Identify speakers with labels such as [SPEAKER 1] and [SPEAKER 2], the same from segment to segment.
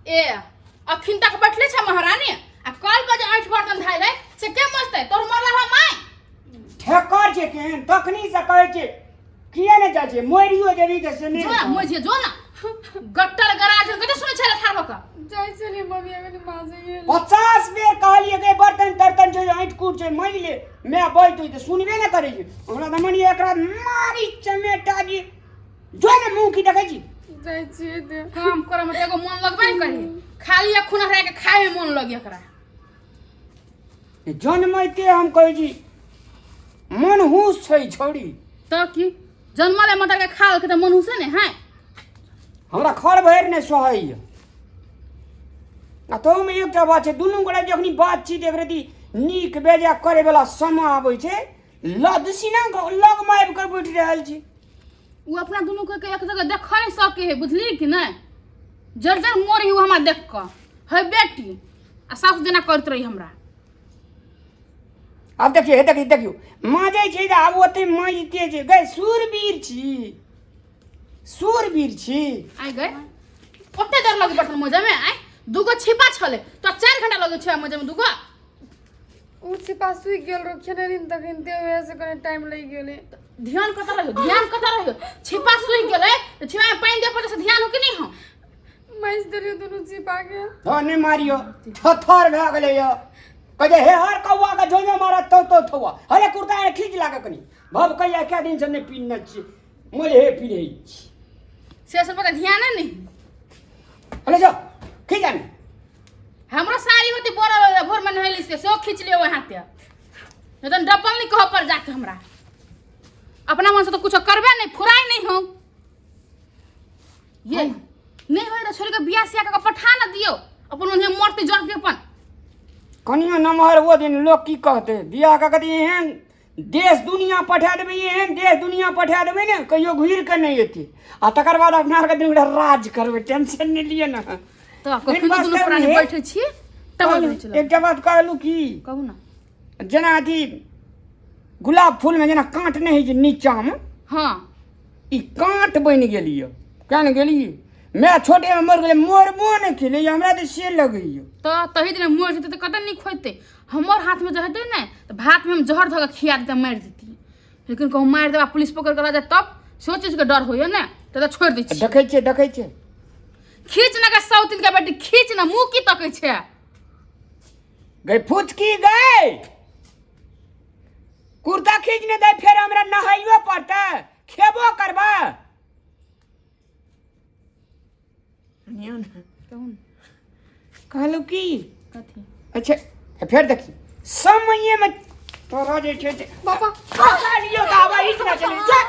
[SPEAKER 1] ए अखिन तक बैठले छै महारानी आ कल बजे ऐठ बर्तन धाइले से के मजतै तोर मरला हा माय
[SPEAKER 2] ठेकर छै केहन तखनी से कहै छै किया ने जाइ छै मरियो जेबी तऽ से नहि
[SPEAKER 1] जो ना मजिए जो ना गट्टर गराज कते सुनै छै ठार भऽ कऽ
[SPEAKER 3] जाइ छलियै मम्मी अखन माजे गेल
[SPEAKER 2] 50 बेर कहलियै गे बर्तन तर्तन छै ऐंठ कूट छै माँजि ले माय बैठ होई तऽ सुनबे ने करै छै। हमरा तऽ मन यऽ एकरा मारी चमेटा जी जो ने मुँह की देखै छी।
[SPEAKER 3] जाइ छियै ते
[SPEAKER 1] काम करे में तऽ एगो मन लगबे ने करी खाली अखुन हरा के खाए में मन लगे एकरा।
[SPEAKER 2] जन्मैते हम कहै छी मनहूस छै छौड़ी।
[SPEAKER 1] तऽ की जन्मले मटर के खा के तऽ मनहूसे ने है।
[SPEAKER 2] हमरा खर भरि नहि सहैया। आ तहूमे एकटा बात छै, दुनू गोटा जखनी बातचीत एक रति नीक बेजा करे वाला समय आबै छै, लदसिना लगमे आबि कऽ बैठ रहल छी।
[SPEAKER 1] ओ अपना दुनू के एक जगह देख नहीं सके है, बुझली कि नहीं? जर जर मोरी हु हमरा देख कऽ है बेटी आ सासु जेना करैत रही हमरा।
[SPEAKER 2] आब देखियौ, हे देखियौ देखियौ माजै छै तऽ आब ओते माजिते छै। गै सूरवीर छी, सूरवीर छी।
[SPEAKER 1] आइ गै ओते डर लगे बर्तन मोजे में? आइ दूगो छिपा छले तो 4 घंटा लगे छै मोजे में दूगो।
[SPEAKER 3] ओ छिपा सुखि गेल रहो खेने रही तखन ते वएह से कने टाइम लागि गेलै।
[SPEAKER 1] ध्यान कतऽ रहियो, ध्यान कतऽ रहियो? छिपा सुखि गेलै तऽ छिपा में पानि दे पड़तै से ध्यान हो कि नहीं हो?
[SPEAKER 3] माजि देलियै दुनू छिपा के।
[SPEAKER 2] हँ नहि मारियो, थथर भए गेलै यऽ। कहै छै हे हर कौआ के जोनो मारत तो तो थौआ। अरे कुर्ता आर खींच लागे कनी भव कहिया कए दिन से नहि पिन्हने छियै, मोले हे पिन्है छी
[SPEAKER 1] से सब पर ध्यान नहीं।
[SPEAKER 2] अरे जाओ खींच आने।
[SPEAKER 1] हमरो साड़ी होती बोरा भोर में नहेली से सेहो खींच लियो हाथे, नहीं तो डबल नहीं कह पर जाके हमरा अपना मन से तो कुछ करबे नहीं, फुराई नहीं हो। ये नहीं होय तो छोड़ के बियाह सिया के पठा न दियो, अपन ओन्हे मरते जर के अपन।
[SPEAKER 2] कनियो नमहर वो दिन लोग की कहते बियाह के कथी एहन देश दुनिया पठा देबै, एहन देश दुनिया पठा देबै ने कहियो घुरि के नहीं एतै। आ तकर बाद अपना आरके दिन राज करबै, टेंशन नहीं लिअ ने।
[SPEAKER 1] तऽ कखन दुनू प्राणी बैठे छी तब रहै छलै।
[SPEAKER 2] एकटा बात कहलहुँ की?
[SPEAKER 1] कहू ना।
[SPEAKER 2] जेना अथी गुलाब फूलमे जेना काँट नहि होइ छै नीचाँमे,
[SPEAKER 1] हाँ
[SPEAKER 2] ई काँट बनि गेल यऽ। किया ने गेलियै माय छोटेमे मरि गेलै, मरबो नहि केलै, हमरा तऽ से लगैए।
[SPEAKER 1] तऽ तही दिन मरि जेतै तऽ कतऽ नीक होइतै। हमर हाथमे जे हेतै ने तऽ भातमे हम जहर धऽ कऽ खिया देतै, मारि देतियै। लेकिन कहूँ मारि देबा पुलिस पकड़ कऽ लऽ जायत तब सेहो चीजके डर होइए ने, तऽ छोड़ि दै छियै।
[SPEAKER 2] देखै छियै, देखै छियै।
[SPEAKER 1] खींच ने गे सौतिन के बेटी, खींच ने, मुँह की तकै छै?
[SPEAKER 2] गई फुचकी गई, कुर्ता खींच ने दे, फेर हमरा नहाइयो पड़तै, खेबो करबै। कहलहुँ की?
[SPEAKER 1] कथी?
[SPEAKER 2] अच्छा फेर देखी समयमे तोरा जे छै से
[SPEAKER 3] पापा
[SPEAKER 2] लियो तऽ आब ई ना चली जा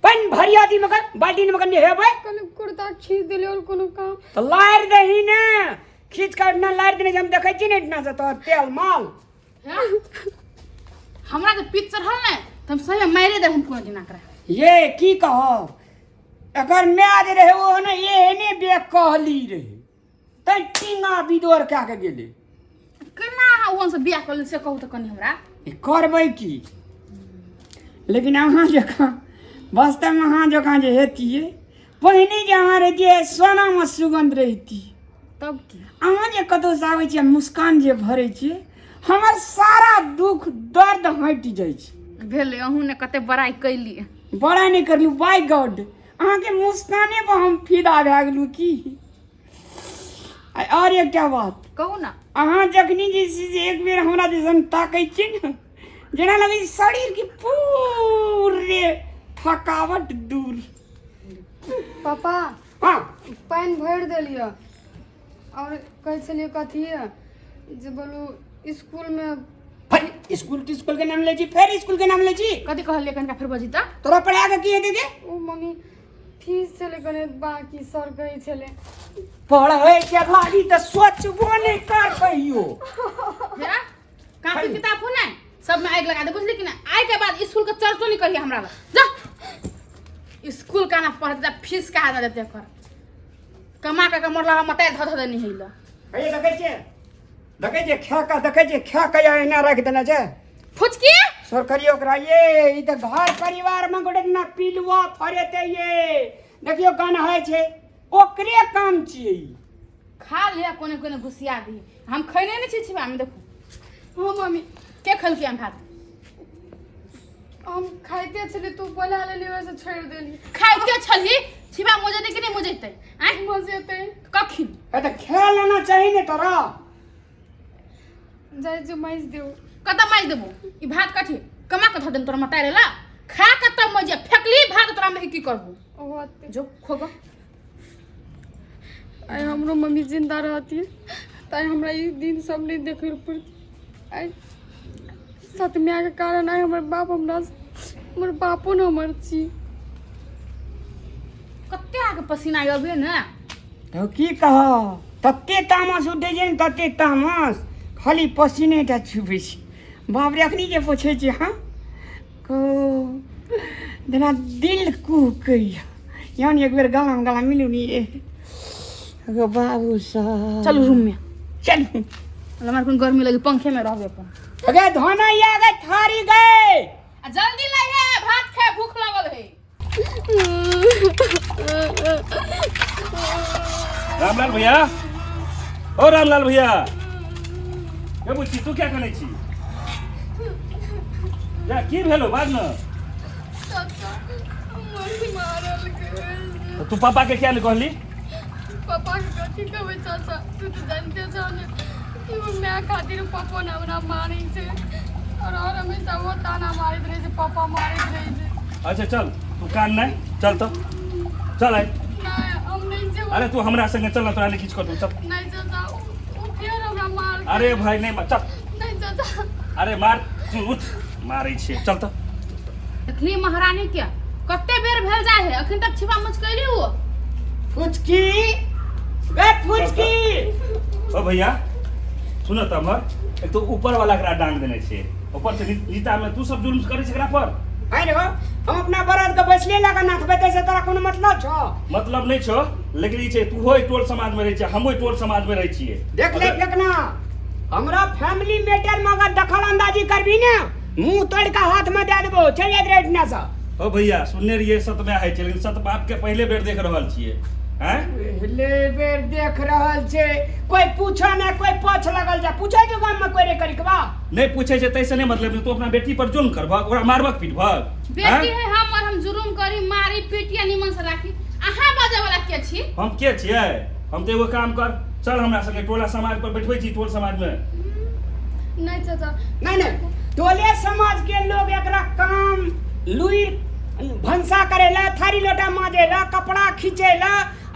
[SPEAKER 2] पानि भरिया दी मगर बाल्टी में कनि हेबै।
[SPEAKER 3] कनि कुर्ता खींच देलियै और कोनो काम
[SPEAKER 2] तऽ लारि दही ने, खींच कऽ ना लारि देने हम देखै छी ने एहिठिना से तोहर तेल माल।
[SPEAKER 1] हमरा तऽ पीत चढ़ल ने तऽ हम सही मारि देब हम कोनो दिना एकरा।
[SPEAKER 2] ये की कहब, एकर माय जे रहै ओ ने एहने बेकहली रहै तैं टींगा बिदोर कए कऽ गेलै।
[SPEAKER 1] केना अहाँ ओहन से बियाह करलियै से कहू तऽ कनि हमरा।
[SPEAKER 2] ई करबै की, लेकिन अहाँ जकाँ वास्तवमे अहाँ जकाँ जे हेतियै पहिने जे अहाँ रहितियै सोनामे सुगन्ध रहितियै।
[SPEAKER 1] तब की
[SPEAKER 2] अहाँ जे कतहुसँ आबै छियै मुस्कान जे भरै छियै हमर सारा दुख दर्द हटि जाइ छै।
[SPEAKER 1] भेलै अहूँ ने कते बड़ाइ कैलियै।
[SPEAKER 2] बड़ाइ नहि करलहुँ, बाय गॉड अहाँके मुस्काने पर हम फिदा भए गेलहुँ की। आओर एकटा बात
[SPEAKER 1] कहू ना।
[SPEAKER 2] अहाँ जखनी जे छै से एक बेर हमरा दिसन ताकै छियै ने जेना लगै छै शरीरके पूरे थकावट दूर।
[SPEAKER 3] पापा
[SPEAKER 2] हाँ
[SPEAKER 3] पानि भरि देलियै और कहै छलियै कथी जे बोलू स्कूलमे।
[SPEAKER 2] फेर स्कूल तिस्कूल के नाम लै छी, फेर स्कूल के नाम लै छी।
[SPEAKER 1] कथी कहलियै कनिका फेर बजी तऽ?
[SPEAKER 2] तोरा पढ़ा के की हेतै गे?
[SPEAKER 3] ओ मम्मी फीस छलै कने बाकी, सर कहै छलै
[SPEAKER 2] पढ़ै के लागी तऽ सोचबो नहि कर कहियो।
[SPEAKER 1] हे कापी किताब हो ने सब में आगि लगा दे, बुझली कि ना? आइ के बाद स्कूल के चर्चो नहीं करिए हमरा लग। जा स्कूल का ना पढ़ते फीस कहाँ दे देते कर कमा के मरला हम मताई धऽ धऽ देनी है ल।
[SPEAKER 2] हे देखै छियै, देखै छियै खा कऽ, देखै छियै खा कऽ एना राखि देने छै।
[SPEAKER 1] फुचकी
[SPEAKER 2] सरकारी ओकरा ये ई तऽ घर परिवार में गोटे ना पिलुआ फरेते ये देखियो गाना होइ छै। ओकरे काम छियै ई।
[SPEAKER 1] खा लिया कोने कोने घुसिया दी हम खैने नहीं छी छिपा में देखो।
[SPEAKER 3] हाँ मम्मी।
[SPEAKER 1] के खलकी हम भात?
[SPEAKER 3] हम खाइते छली, तू बोला लेली, वैसे छोड़ि देली।
[SPEAKER 1] खाइते छली छिपा मोजेतै कि नहीं मोजेतै? आँय?
[SPEAKER 3] मजेतै।
[SPEAKER 1] कखिन?
[SPEAKER 2] ए तऽ खा लेना चाही ने तोरा।
[SPEAKER 3] जाइ जो माइज देऊ।
[SPEAKER 1] कतऽ मारि देबो ई भात? कथी कमा कऽ धऽ देम तोरा मतारे ला? खा कऽ तब मजे फेकली भात तोरा में की करबो?
[SPEAKER 3] होते।
[SPEAKER 1] जो खोगो।
[SPEAKER 3] आइ हमरो मम्मी जिंदा रहती तऽ आइ हमरा ई दिन सब नहि देखै लए पड़त। आइ सतम्याके कारण आइ हमर बाप हमरा, हमर बापो ने हमर छी।
[SPEAKER 1] कते आके पसीना अबे ने।
[SPEAKER 2] तो की कह, तते तामस उठै छै ने, तते तामस, खाली पसीने टा छुबै छै। बाप रे, अखनी जे पोछै छै, हाँ को जेना दिल कुहकैया। यानी एक बेर गला गला मिलू नी गो बाबू साहब।
[SPEAKER 1] चलू रूम में।
[SPEAKER 2] चलू।
[SPEAKER 1] हमरा कोन गर्मी लगी, पंखे में रहबे अपन।
[SPEAKER 2] अगे धोना या गए थारी गए।
[SPEAKER 1] आ जल्दी लाई है भात खाए, भूख लगल है।
[SPEAKER 4] रामलाल भैया, ओ रामलाल भैया, हे बुच्ची, तू क्या करै छी? जा, की भेलो? बाज न।
[SPEAKER 3] चाचा, मम्मी मारल गेल।
[SPEAKER 4] तऽ तू पापा के किया नहि कहली?
[SPEAKER 3] पापा के कथी कहबै चाचा? तू तऽ जानते छौ ने कि ओ my खातिर पप्पो ने हमरा मारै छै और हमेशा वो ताना मारैत रहै छै, पापा मारैत रहै छै।
[SPEAKER 4] अच्छा चल, तू कान नहि, चल तऽ चल आइ।
[SPEAKER 3] नहि, हम नहि जेबै।
[SPEAKER 4] अरे तू हमरा संगे चल न, तोरा नहि किछु करतौ, चल।
[SPEAKER 3] नहि चाचा, ओ फेर हमरा मार।
[SPEAKER 4] अरे भाई, नहि चल।
[SPEAKER 3] नहि चाचा।
[SPEAKER 4] अरे मार, तू उठ, मारै छियै, चल तऽ।
[SPEAKER 1] देखली महारानी के कते बेर भेल जाय है, अखन तक छिपा मुचकैली ओ।
[SPEAKER 2] फुचकी बे फुचकी।
[SPEAKER 4] ओ भैया, सुन तऽ हमर, एक तो ऊपर वाला एकरा डांग देने छै, ऊपर से नीचा में तू सब जुल्म करै छै एकरा पर।
[SPEAKER 2] आइ रे, हम अपना बरद के बैसले लगा नाथबै तैसे तोरा कोनो मतलब छौ?
[SPEAKER 4] मतलब नहि छौ, लेकिन ई छै तू हो टोल समाज में रहै छै, हमहूँ टोल समाज में रहै छियै।
[SPEAKER 2] देख ले फेकना, हमरा फैमिली मैटर में अगर दखल अंदाजी करबी ने, मुंह तोड़ के हाथ में दे देबो, चल जाइत रहे एठना से।
[SPEAKER 4] ओ भैया, सुनने रहियै सत माय होइ छै, लेकिन सत बाप के पहिले बेर देख रहल छियै। आँय?
[SPEAKER 2] पहले बेर देख रहल छै। कोई पूछो ना, कोई पोछ लगल जा पूछे जो गाम में कोई रे करिकबा
[SPEAKER 4] नहि पूछै छै ताहिसँ नहि मतलब। तू अपना बेटी पर जुल्म करबह, ओकरा मारबक पीटबह?
[SPEAKER 1] बेटी है हमर, हम जुलुम करी, मारी पीटी आ निमन से राखी। अहाँ बाजै वाला के छी?
[SPEAKER 4] हम के छियै? हम तऽ एगो काम कर, चल हमरा संगे टोला समाज पर बैठबै छी टोल समाज में।
[SPEAKER 3] नहि चाचा।
[SPEAKER 2] नहीं नहीं, टोले समाज के लोग एकरा काम लुई भंसा करेला, थारी लोटा माजेला, कपड़ा खींचेला,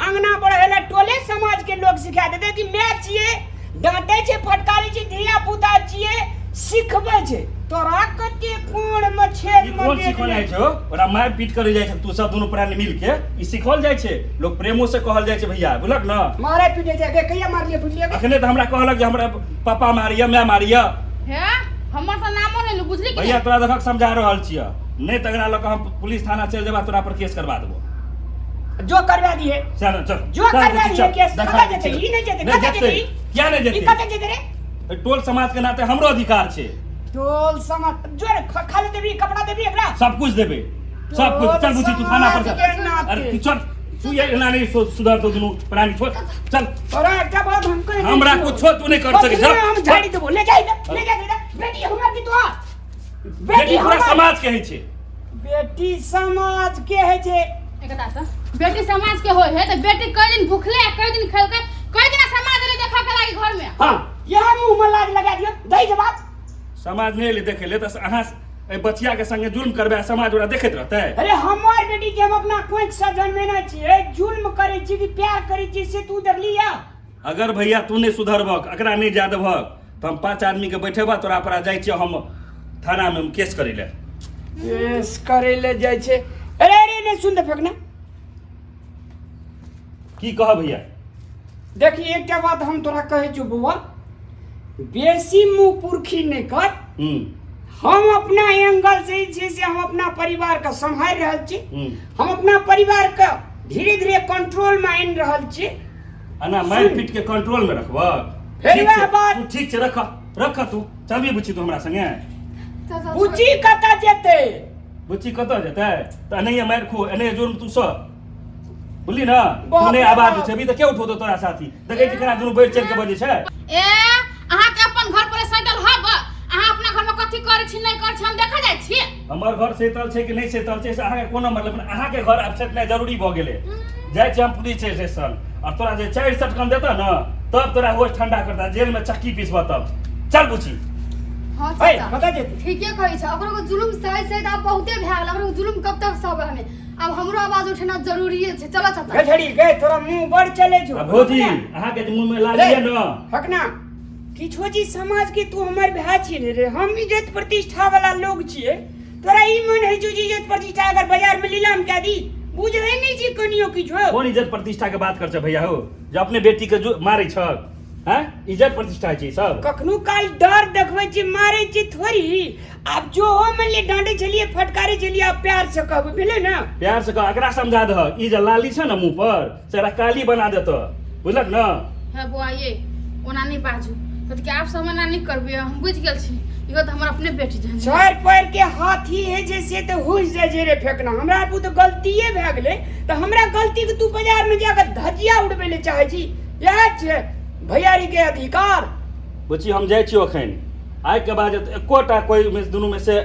[SPEAKER 2] अंगना बढ़ेला, टोले समाज के लोग सिखा देते कि मैं छिए, डांटे छे, फटकारे छे, धिया पुता छिए, सिखबै छे। तोरा कते कोण में छेद
[SPEAKER 4] ई
[SPEAKER 2] में
[SPEAKER 4] कोन
[SPEAKER 2] दे
[SPEAKER 4] सिखल
[SPEAKER 2] देने।
[SPEAKER 4] जाइ छौ? ओकरा मारि पीट करे जाइ छै तू सब दुनू प्राणी मिल के ई सिखल जाइ छै, लोक प्रेमो से कहल जाइ छै भैया, बुझलक न?
[SPEAKER 2] मारे पीटे छै गे, कहिया मारलिए पीटलिए गे?
[SPEAKER 4] अखने तऽ हमरा कहलक जे हमरा पापा मारिया, माय मारिया।
[SPEAKER 1] हे, हमर तऽ नामो नहि लू, बुझली कि
[SPEAKER 4] भैया
[SPEAKER 1] नहि?
[SPEAKER 4] तोरा देखक समझा रहल छियह, नहि तऽ एकरा लऽ कऽ हम पुलिस थाना चलि जेबा, तोरा पर केस करवा देबो।
[SPEAKER 2] जो करवा दिए।
[SPEAKER 4] चल चल।
[SPEAKER 2] जो
[SPEAKER 4] चल
[SPEAKER 2] करवा
[SPEAKER 4] बुच्ची,
[SPEAKER 2] दिए
[SPEAKER 4] चल।
[SPEAKER 2] केस।
[SPEAKER 4] देखा
[SPEAKER 2] कतऽ
[SPEAKER 4] दै
[SPEAKER 2] जेतै?
[SPEAKER 4] छियै।
[SPEAKER 2] ई नहि जेतै।
[SPEAKER 4] नहि
[SPEAKER 2] कतऽ
[SPEAKER 4] जेतै।
[SPEAKER 2] जेतै ई?
[SPEAKER 4] किया नहि
[SPEAKER 2] ई
[SPEAKER 4] जेतै?
[SPEAKER 2] कतऽ जेतै रे?
[SPEAKER 4] एहि टोल समाज के नाते हमरो अधिकार छै।
[SPEAKER 2] टोल समाज जो रे, खाली देबी, कपड़ा देबी एकरा?
[SPEAKER 4] सब कुछ देबै, सब कुछ। चल बुच्ची, तू थाना पर
[SPEAKER 2] समाज
[SPEAKER 4] चल।
[SPEAKER 2] के नाते।
[SPEAKER 4] अरे तू चल, तू ये एना नहीं सुधर तो दुनू प्राणी, छोड़, चल।
[SPEAKER 2] तोरा एकटा बात हम कहि दै
[SPEAKER 4] हमरा
[SPEAKER 2] छियौ।
[SPEAKER 4] कुछो तू नहि कर सकै
[SPEAKER 2] कखनो
[SPEAKER 4] छ।
[SPEAKER 2] हम झाड़ि देबो, ले जाइ दे, ले जाइ दे। बेटी हमर की तोहर?
[SPEAKER 4] बेटी पूरा
[SPEAKER 2] हमर।
[SPEAKER 4] समाज के होइ छै।
[SPEAKER 2] बेटी समाज के होइ छै।
[SPEAKER 1] एकटा तऽ बेटी समाज के होय है तऽ बेटी कई दिन भूखले आ कई दिन खेलकै, कई दिन समाज ले देखा के लागी घर में।
[SPEAKER 2] हाँ, यह मुंह में लाज लगा दियो, दही जवाब।
[SPEAKER 4] समाज नहि एलै देखै ले तऽ अहाँ एहि बचिया के संगे जुल्म करबै आ समाज ओकरा देखैत रहतै?
[SPEAKER 2] अरे हमर बेटी के हम अपना कोख से जन्मेने छियै, जुल्म करै छी कि प्यार करै छी से तू देखली या?
[SPEAKER 4] अगर भैया तू नहि सुधरबहक, एकरा नहि जा देबहक, तऽ हम 5 आदमी के बैठेबा तोरा पर आ जाइ छियै हम थाना में केस करै लए।
[SPEAKER 2] केस करै ले जाइ छै। अरे अरे, नहि सुन दे फेकना।
[SPEAKER 4] की कह भैया?
[SPEAKER 2] देखी, एकटा बात हम तोरा कहै छियौ बौआ, बेसी मुँह पुरखी नहि कर। हम अपना एंगल से जे छै से हम अपना परिवार के सम्हारि रहल छी। हम अपना परिवार के धीरे धीरे कंट्रोल में आनि रहल छी।
[SPEAKER 4] एना मारि पीट के कंट्रोल में रखबह?
[SPEAKER 2] फेर
[SPEAKER 4] ठीक
[SPEAKER 2] वएह
[SPEAKER 4] छै,
[SPEAKER 2] बात।
[SPEAKER 4] तू ठीक छै, रख रख, तू चलबी बुच्ची तू हमरा संगे?
[SPEAKER 3] चाचा।
[SPEAKER 2] बुच्ची कतऽ जेतै?
[SPEAKER 4] बुच्ची कतऽ जेतै? तऽ एनाहिए मारि खो, एनाहिए जुर्म तू सह। बुझली ने
[SPEAKER 2] बाप
[SPEAKER 4] तू नहि
[SPEAKER 2] रे
[SPEAKER 4] आवाज
[SPEAKER 2] बाप।
[SPEAKER 4] उठेबी तऽ के उठौतौ तोरा साथी देखै छी केना दुनू बढ़ि चढ़ि के बजै छै
[SPEAKER 1] ए अहाँके अपन घर पर सैतल हब अहाँ अपना घर में कथी करै छी नहि करै छी हम देखा जाइ छी
[SPEAKER 4] हमर घर सैतल छै कि नहि सैतल छै से अहाँके कोनो मतलब नहि अहाँके घर आब सैतनाइ जरूरी भऽ गेलै जाइ छी हम पुलिस स्टेशन आओर तोरा जे चारि सटकन देतऽ ने तब तोरा होश ठंडा करता जेल में चक्की पिसबह तब चल बुची
[SPEAKER 3] हँ
[SPEAKER 2] ए
[SPEAKER 3] चाचा
[SPEAKER 2] कतऽ जेतै
[SPEAKER 3] ठीके कहै छै ओकरो के जुलुम सहै सहैत आब बहुते भए गेल ओकरो के जुलुम कब तक सहबै हमे आब हमरो आवाज उठेना जरूरिये छै चलो चाचा
[SPEAKER 2] गझड़ी गे तोरा मुंह बड़ चले छौ
[SPEAKER 4] आ भौजी अहाँके जे मुँह में लाली यऽ ने
[SPEAKER 2] हकना किछो चीज समाज के तू हमर भाय छी रे हम इज्जत प्रतिष्ठा वाला लोग छियै तोरा ई मन है छौ जे इज्जत प्रतिष्ठा अगर बाजार में नीलाम कए दी बुझै नहि छी कनियो किछो
[SPEAKER 4] कोन इज्जत प्रतिष्ठा के बात कर छ भैया हो जे अपने बेटी के जो मारे छ हैं इज्जत प्रतिष्ठा छै सब
[SPEAKER 2] कखनो काल डर देखबै छी मारै छी थोड़ी आब जो हो मान लिअ डांटे छलियै फटकारे छलियै आब प्यार से कहबै भेलै ने
[SPEAKER 4] प्यार से कह एकरा समझा दह ई जे लाली छ ने मुंह पर से एकरा काली बना देतऽ बुझलक ने
[SPEAKER 1] हे बौआ ये ओना नहि बाजू कथी कि आब से हम एना नहि करबै हम बुझि गेल छी इहो तऽ हमर अपने बेटी जहन
[SPEAKER 2] चारि पैर के हाथी है जे से तऽ हुस जाइ छै रे फेकना हमरा आगू तऽ गलतिए भए गेलै तऽ हमरा गलतीके तू बाजारमे जाकऽ धजिया उड़बै लए चाहै छी इएह छै भैयारी के अधिकार
[SPEAKER 4] बुच्ची हम जाइ छियौ एखन आइके बाद जे एकोटा कोइ मे दुनू में से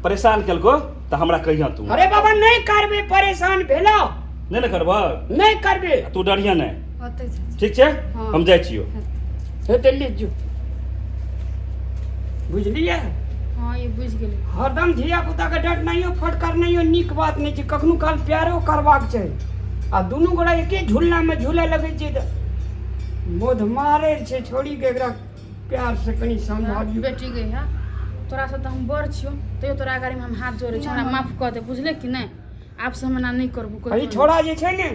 [SPEAKER 4] परेशान केलको तऽ हमरा कहिया तू
[SPEAKER 2] अरे बाबा नहि करबै परेशान भेलो
[SPEAKER 4] नहि ने करबह
[SPEAKER 2] नहि करबै
[SPEAKER 4] तू डरिहे नहि
[SPEAKER 3] ओतै चाचा
[SPEAKER 4] ठीक छै
[SPEAKER 3] हँ।
[SPEAKER 4] हम जाइ छियौ
[SPEAKER 2] हेतै ले जो बुझलियै
[SPEAKER 1] हँ ये बुझि गेलै
[SPEAKER 2] हरदम धिया पुताके डटनाइयो फटकारनाइयो नीक बात नहि छै कखनो काल प्यारो करबाक चाही आ दुनू गोरा एके झूलनामे झूलऽ लगै छै तऽ बोध मारै छै छोड़ीके एकरा प्यार से कनि समझाबियौ
[SPEAKER 1] बेटी गई है तोरा से तऽ हम बड़ छियौ तैयो तोरा गाड़ीमे हम हाथ जोड़ै छी हमरा माफ कऽ दे बुझले कि नहि आब से हम एना नहि करबो कोइ
[SPEAKER 2] अरे छोड़ा जे छै ने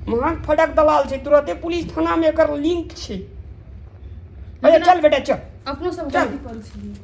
[SPEAKER 2] महान फटक दलाल छै तुरते पुलिस थानामे एकर लिंक छै अरे चल बेटा चल
[SPEAKER 1] अपनो सब
[SPEAKER 2] चल।
[SPEAKER 1] गलती करै छलियै